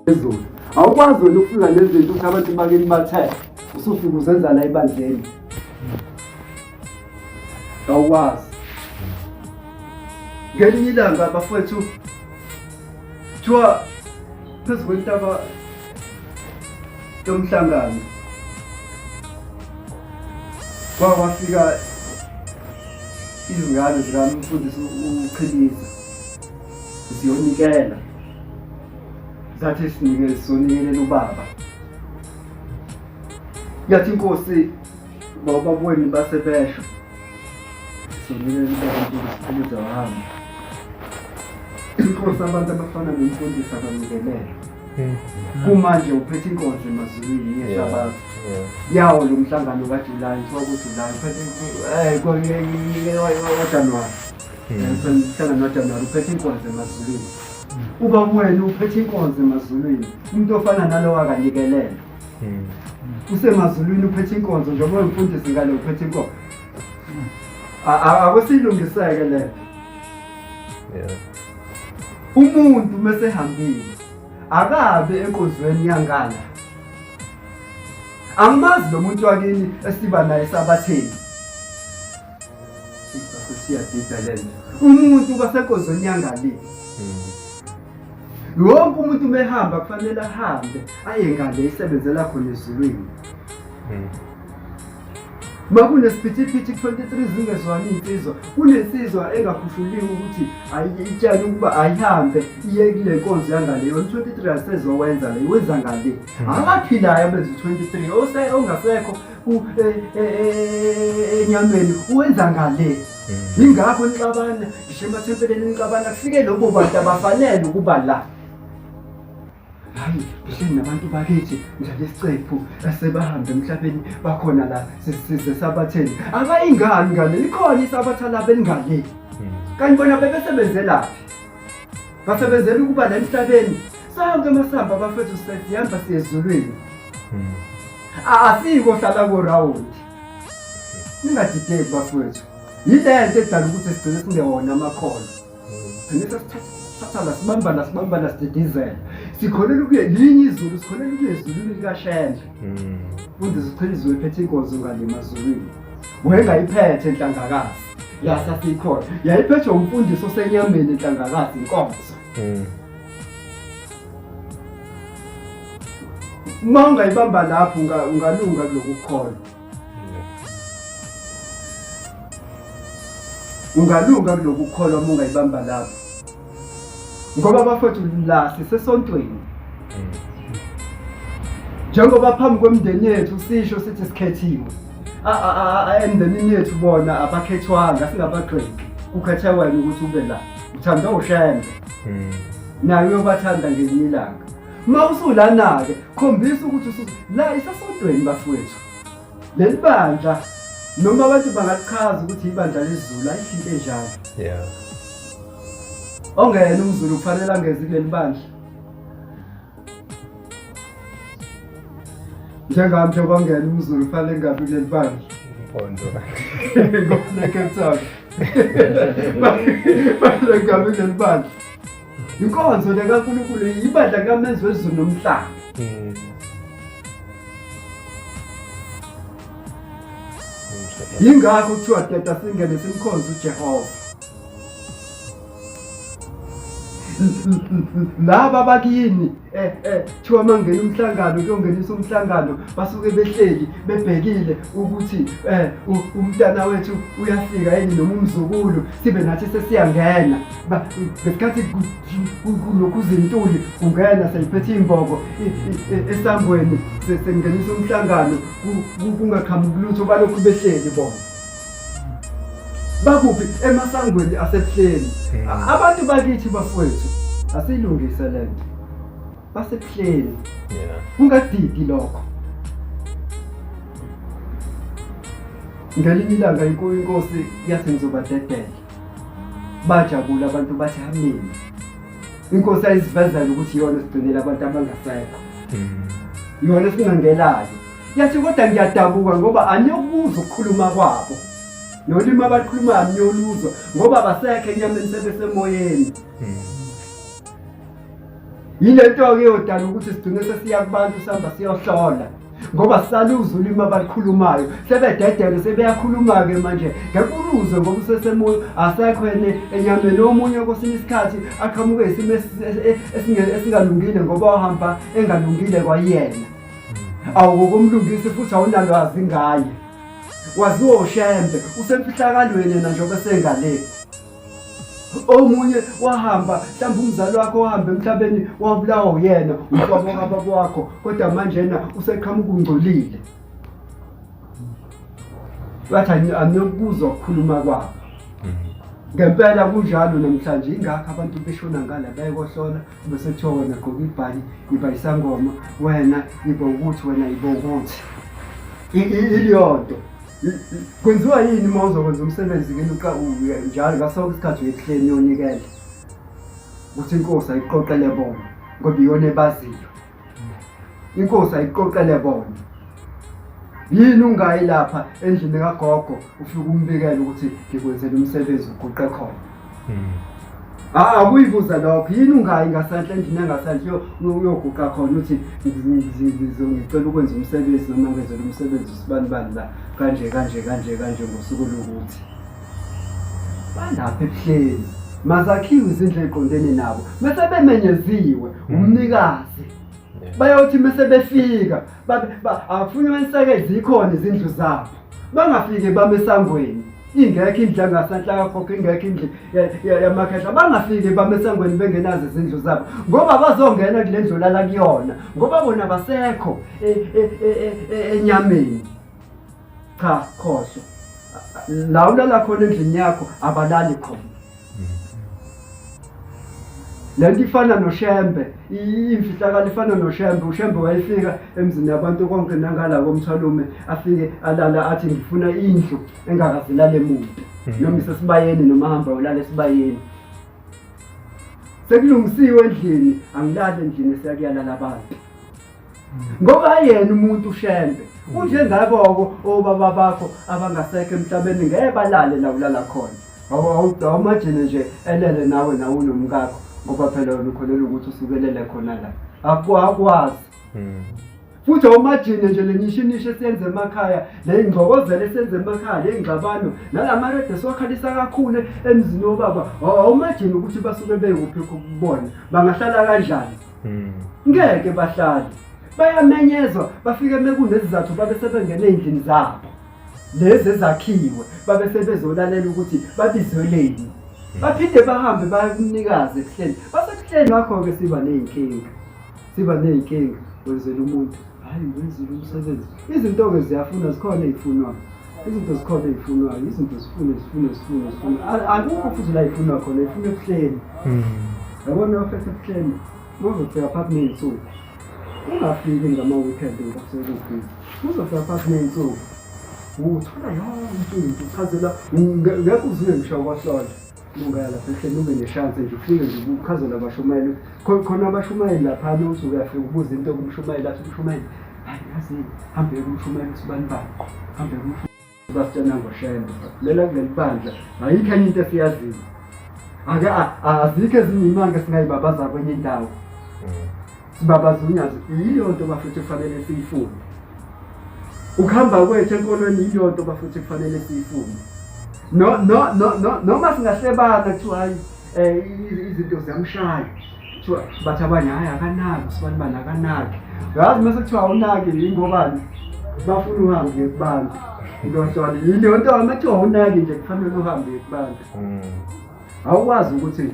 Phezulu. Awukwazi wena ukufika nezinto ukuthi abantu bakini bathe usufika uzenza la ebandleni. Awukwazi. Ngelinye ilanga bafowethu kuthiwa phezu kwentaba yomhlangano kwakwafika izingane zikamfundisi uChiliza ziyonikela zathi sinike sonikelela ubaba yathi inkosi bawubabweni basebesho sonikelela ubaba mfundisi Chiliza wahamba inkosi abantu abafana nomfundisi abanikelelwa kumanje uphethe inkonzo emazulwini yesabatha yawo lo mhlangano kaJuly kuthiwa kuJuly uphethe waJanuwari umhlangano waJanuwari uphethe inkonzo emazulwini uba wena uphethe inkonzo emazulwini umuntu ofana nalowo akanikelelwa usemazulwini uphethe inkonzo njengoba umfundisi ngale uphethe inkonzo akusiyilungiseke le umuntu mesehambile akabe enkonzweni yangala angimazi lo muntu wakini esiba naye sabatheni siyadida lento umuntu basenkonzweni yangale wonke umuntu mehamba kufanele ahambe aye ngale isebenzela khona ezulwini Makunesiphithiphithi 23 zingezwani iy'nsizwa kunensizwa engakhushuliwe ukuthi itshele ukuba ayihambe iye kule nkonzo yangale yona 23 asezowenza le wenza ngale abaphilayo abenza u-23 ose ongasekho enyameni uwenza ngale yingakho nixabana ngisho emathempeleni nixabana kufike lobo bantu abafanele ukuba la Hayi, ngihleli nabantu bakithi njalo isicephu esebahambe emhlabeni bakhona la sisize sabatheni. Abayingani ngale likhona isabatha labo elingale. Kanti bona bebesebenzelaphi? Basebenzela ukuba la emhlabeni. Sonke masihamba bafethu sihamba siye ezulwini. Asiko hlala korawundi. Ningadideki bafethu. Yile nto edala ukuthi sigcine singewona amakholwa. Gcine sesithathana sibambana sibambana sididizela. Sikholelwa kuye linye izulu, sikholelwa kuye ezulwini likaShembe. Mfundisi uChiliziwe ephethe inkonzo ngale emazulwini. Wayengayiphethe enhlangakazi. La sasikhona. Yayiphethwe umfundisi osenyameni enhlangakazi inkonzo. Uma ungayibamba lapho ungalunga kulokhu kukholwa. Ungalunga kulokhu kukholwa uma ungayibamba lapho. Ngoba bafowethu la sisesontweni. Njengoba phambi kwemindeni yethu sisho sithi sikhethiwe. Emndenini yethu bona abakhethwanga singabagxeki. Kukhethe wena ukuthi ube la. Uthande uShembe. Naye uyobathanda ngelinye ilanga. Uma usulana-ke khombisa ukuthi usu la isesontweni bafowethu. Leli bandla noma abantu bangachaza ukuthi ibandla lesiZulu ayikho into enjalo. Yeah. Ongeyena umZulu kufanele angezi kuleli bandla. Njengami njengoba ngingena umZulu kufanele ngingabi kuleli bandla. Impondo. Ngofuna Cape Town. Fanele ngingabi kuleli bandla. Inkonzo le kaNkulunkulu ibandla likamenzi wezulu nomhlaba. Yingakho kuthiwa deda singene simkhonze uJehova. Laba bakini kuthiwa mangena umhlangano kuyongenisa umhlangano basuke behleli bebhekile ukuthi umntana wethu uyafika yini noma umzukulu sibe nathi sesiyangena ngesikhathi kulokhu uzintuli kungena seyiphethe imboko esangweni sengenisa umhlangano kungaqhamuki lutho balokhu behleli bona bakuphi emasangweni asebuhleni abantu bakithi bafowethu asiyilungise le nto basebuhleni kungadidi lokho ngelinye ilanga inkosi yathi ngizobadedela bajabula abantu bathi ameni inkosi ayizivezela ukuthi iyona esigcinela abantu abangasekho iyona esingangelayo yathi kodwa ngiyadabuka ngoba aniyokuzwa ukukhuluma kwabo nolimi abalukhulumayo aniyoluzwa ngoba basekho enyameni sebesemoyeni. Yile nto-ke eyodala ukuthi sigcine sesiya kubantu sihamba siyohlola ngoba sisaluza ulimi abalukhulumayo sebededele sebeyakhuluma-ke manje ngeke uluzwe ngoba usesemoya asekho ene enyameni omunye kwesinye isikhathi aqhamuke isimo esingalungile ngoba wahamba engalungile kwayena awukokomlungisi futhi awunalwazi ngaye waziwa ushembe usemfihlakalweni yena njengoba sengale omunye wahamba mhlawumbe umzali wakho wahamba emhlabeni wabulawa uyena umhlobo kababa wakho kodwa manje yena useqhamuka ungcolile bathi anokuzwa ukukhuluma kwabo ngempela kunjalo namhlanje ingakho abantu beshona ngala bayekohlola bese kuthiwa wena gqoka ibhali iba isangoma wena iba ukuthi wena iba ukuthi iliyonto kwenziwa yini uma uzokwenza umsebenzi kini njalo ngasonke isikhathi uyebuhleni uyonikela ukuthi inkosi ayiqoqele bona ngoba iyona ebaziyo inkosi ayiqoqele bona yini ungayi lapha endlini kagogo ufike umbikele ukuthi ngikwenzela umsebenzi uguqe khona hmm. Ah, akuyibuza lokho yini ungayi ngasanhla endlini engasanhla uyoguqa khona uthi ngicela ukwenza umsebenzi noma ngenzela umsebenzi usibani bani la kanje kanje kanje kanje ngosuku lokuthi balapha ebuhleni mazakhiwe izindlu eziqondene nabo mese bemenyeziwe umnikazi bayothi mese befika afunwe inseke zikhona izindlu zabo bangafiki bame esangweni ingekho indlu yangasanhla kakhokho ingekho indlu yamakhehla bangafiki bame esangweni bengenazo izindlu zabo ngoba bazongena kule ndlu lala kuyona ngoba bona basekho e, e, e, enyameni cha khohlwa la ulala khona endlini yakho abalali khona le nto ifana noshembe imfihlakalo ifana noshembe ushembe wayefika emzini yabantu konke nangala komthwalume afike alala athi ngifuna indlu engakazilale muntu mhm. noma isesibayeni noma hamba ulala esibayeni sekulungisiwe endlini angilali endlini esiyakuyalala abantu ngoba yena umuntu ushembe unjengaboko obaba bakho abangasekho emhlabeni ngeke balale la ulala khona awumajini nje elele nawe nawe unomkakho ngoba phela wena ukholelwa ukuthi usukelele khona la akwazi hmm. futhi awumajini nje le nishinisho esiyenza emakhaya le ngxokozelo esiyenza emakhaya le ngxabano nalamarede esiwakhalisa kakhulu emzini wobaba awumajini ukuthi basuke bekuphi kubona bangahlala kanjani Hmm. Ngeke bahlale. Bayamenyezwa bafike mekunezizathu babe sebengena ezindlini zabo. Lezi ezakhiwe babe sebezolalela ukuthi babizweleni. Hmm. Baphinde bahambe baye kumnikazi ebuhleni. Basekuhleni ngakho-ke siba ney'nkinga. Siba ney'nkinga wenzela umuntu. Hhayi wenzile umsebenzi. Izinto-ke ziyafuna zikhona ey'funwayo. Izinto zikhona ey'funwayo. Izinto zifune zifune zifune zifune. Akukho futhi la y'funwa khona ifuna ebuhleni. Hmm. Yabona ofethe ebuhleni uzofika phakathi ney'nsuku. Ungafiki ngama-weekend ngoba kusuke kubhizi. Uzofika phakathi ney'nsuku. Uthola yonke into uchazela ngeke uzuye ngisho kwahlola. Ungaya lapha ehleni ube neshansi nje ufike nje uchazela abashumayeli. Khona abashumayeli laphana uthi uyafika ubuza into kumshumayeli athi umshumayeli hayi yazi hambe kumshumayeli uthi bani bani hambe kumshumayeli basitshena ngoshembe lela kuleli bandla ayikho enye into esiyaziyo ake azikho ezinye imanga esingayibabaza kwenye indawo sibabaza unyazi yiyo nto bafethu kufanele siyifunde ukuhamba kwethu enkolweni yiyo nto bafethu kufanele siyifunde no no no no noma singahlebana kuthiwa hayi eh izinto ziyamshaya kuthiwa bathi abanye hayi akanaki usibani bani akanaki uyazi mase kuthiwa awunaki yingobani bafuna uhambe kubantu ntontwana yini nto uma kuthiwa awunaki nje kufanele uhambe kubantu hmm. awukwazi ukuthi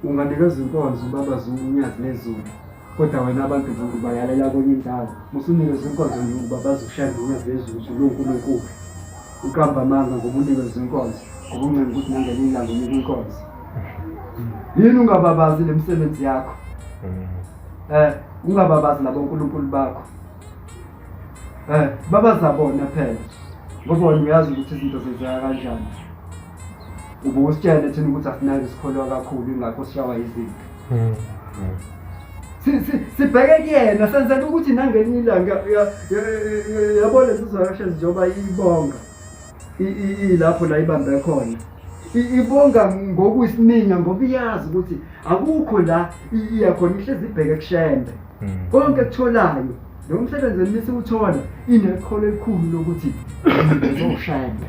unganikeza inkonzo ubaba unyazi lezulu kodwa wena abantu ubayalela kwenye indawo musunikeza inkonzo ubabaza ushaya unyazi lezulu ukuthi uNkulunkulu uqamba amanga ngoba unikeza inkonzo ngoba uncenga ukuthi nangelinye ilanga unika inkonzo yini ungababazi le misebenzi yakho mm. eh ungababazi labo nkulunkulu bakho eh babaza bona phela ngoba wena uyazi ukuthi izinto zenzeka kanjani ubusitshele thina ukuthi asinaki sikholwa kakhulu ingakho sishawa izinto mm. Sibheke kuyena senzela ukuthi nangelinye ilanga yabona insizwa kaShezi njengoba ibonga ilapho la ibambe khona. Ibonga ngokuyisimina ngoba iyazi ukuthi akukho la iya khona, ihlezi ibheke kuShembe. Konke kutholayo lo msebenzi enisiwuthola ineqholo elikhulu lokuthi uzoShembe.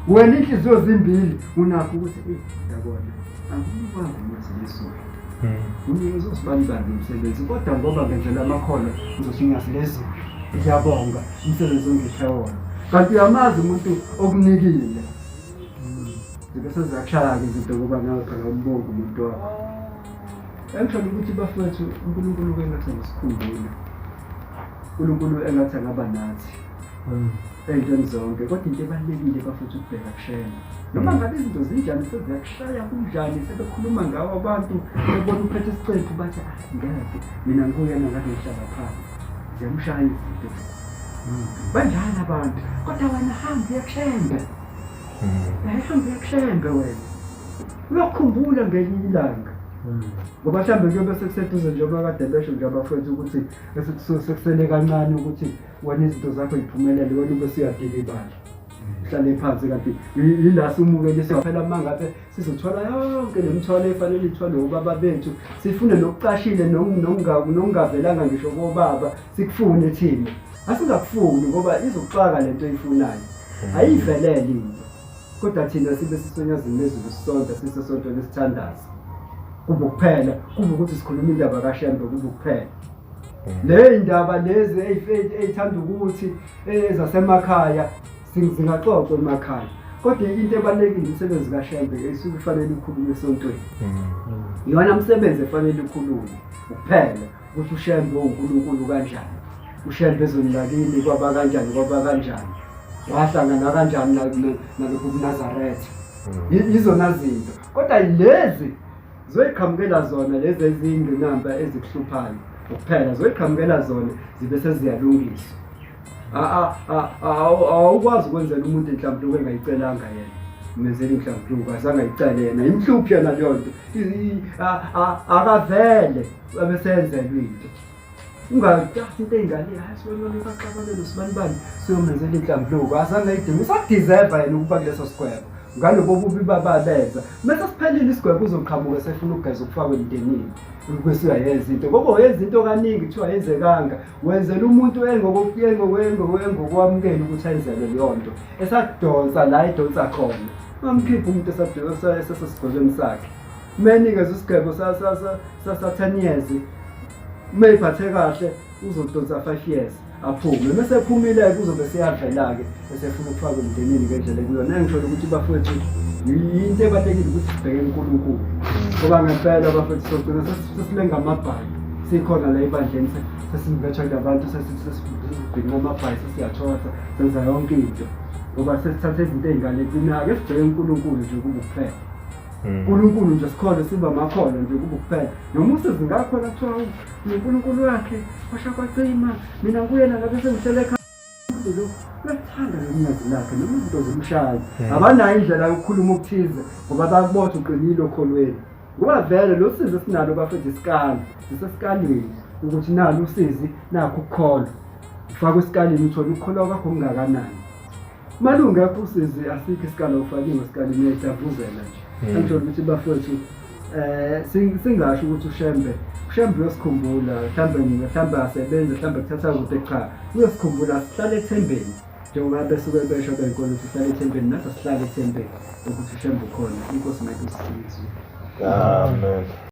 Wena inhliziyo zimbili unakho ukuthi eyi yabona angikwazi ukuthi lesuke unikeza usibanibani umsebenzi, kodwa ngoba ngenzela amakhono ngizothi ngiyazilezulu. Ngiyabonga umsebenzi ongiphe wona. Kanti uyamazi umuntu okunikile. Zibe seziyakushaya-ke izinto ngoba nawe phela umbonga umuntu wakho. Engisho ukuthi bafowethu, uNkulunkulu engathi angasikhumbula, uNkulunkulu engathi angaba nathi ey'ntweni zonke, kodwa into ebalulekile bafowethu ukubheka kuShembe. Noma ngabe izinto zinjani, seziyakushaya kunjani, sebekhuluma ngawo abantu, bebona uphethe isicephu bathi ah ngeke mina ngikuyena ngabe ngihlala phansi. Ziyamshaya izinto. Banjani abantu, kodwa wena hamba uye kuShembe. Hamba uye kuShembe wena. Uyokhumbula ngelinye ilanga. Ngoba mhlawumbe kuyobe sekuseduze njengoba kade besho nje abafowethu ukuthi sekusele kancane ukuthi wena izinto zakho yiphumelele, wena ube suyadikibala. Uhlale phansi kanti yila sumukeliswa phela uma ngabe sizothwala yonke le mithwalo efanele ithwalwe obaba bethu, sifune nokucashile nokungavelanga ngisho kobaba, sikufune thina. Asingakufuni ngoba izokuxaka lento oyifunayo. Ayivelele into. Kodwa thina sibe sisonyazini lezulu sisonta sisesontweni esithandaza. Kube kuphela, kube ukuthi sikhuluma indaba kaShembe kube kuphela. Le indaba lezi ey'thanda ukuthi ezasemakhaya zingaxoxwa emakhaya. Kodwa into ebalulekile umsebenzi kaShembe esuke ifanele ukhulume esontweni. Iyona msebenzi efanele ukhulume kuphela ukuthi uShembe uNkulunkulu kanjani. uShembe ezweni lakini kwaba kanjani, kwaba kanjani. Wahlangana kanjani nalokhu kuNazaretha. Yizona zinto. Kodwa lezi zoyiqhamukela zona lezi eziyingqinamba ezikuhluphayo kuphela, zoyiqhamukela zona zibe seziyalungiswa. Awukwazi ukwenzela umuntu inhlambuluko engayicelanga yena. Umenzela inhlambuluko azange ayicele yena, imhluphi yona leyo nto. Akavele abesenzelwa into. Ungathathi into ey'ngane, hayi sibanibani baxabane nosibanibani siyomenzela inhlambuluko, azange ayidinge, usadeserve yena ukuba kuleso sigwebo ngalobo bubi bababenza. Mese siphelile isigwebo uzoqhamuka sefuna ukugeza ukufakwa emndenini bese uyayenza into ngoba uyenza into kaningi kuthiwa ayenzekanga, wenzela umuntu engokwamukela ukuthi ayenzelwe leyo nto esadonsa la edonsa khona. Ungamkhiphi umuntu esasesigwebeni sakhe. Uma enikeza isigwebo sa-10 years, uma eyiphathe kahle uzodonsa 5 years aphume. Mese ephumile-ke uzobe seyavela-ke esefuna ukufaka emndenini ngendlela ekuyona. Engisho ukuthi bafowethu yinto ebalulekile ukuthi sibheke uNkulunkulu. Ngoba ngempela bafowethu sogcina sesilenga amabhayi. Sikhona la ebandleni sesimbetha ngabantu, sesibhinqa amabhayi, sesiyathwasa, senza yonke into. Ngoba sesithatha izinto ey'ngane thina-ke sibheke uNkulunkulu nje kube kuphela. uNkulunkulu nje sikhona siba makholwa nje kube kuphela. Noma usizi ngakhona kuthiwa uNkulunkulu wakhe washa kwacima, mina nguyena ngabe sengihlele ekhaya. Lo uyathanda ngenyazi lakhe noma izinto zimshaya. Abanayo indlela yokukhuluma okuthize ngoba bakubotha uqinile okholweni. Ngoba vele lo sizi esinalo bafethu isikali, sisesikalini ukuthi nalo usizi nakho ukukholwa. Ufaka esikalini uthole ukukholwa kwakho kungakanani. Malungekho usizi asikho isikalo ufakiwe esikalini uyayidavuzela nje. Engisho ukuthi bafethu singasho ukuthi uShembe uShembe uyosikhumbula, mhlambe mhlambe asebenze mhlambe kuthatha kude, cha uyosikhumbula. Sihlale ethembeni njengoba besuke besho benkolo ukuthi sihlale ethembeni, nathi sihlale ethembeni ukuthi uShembe ukhona. Inkosi mayibusise. Amen.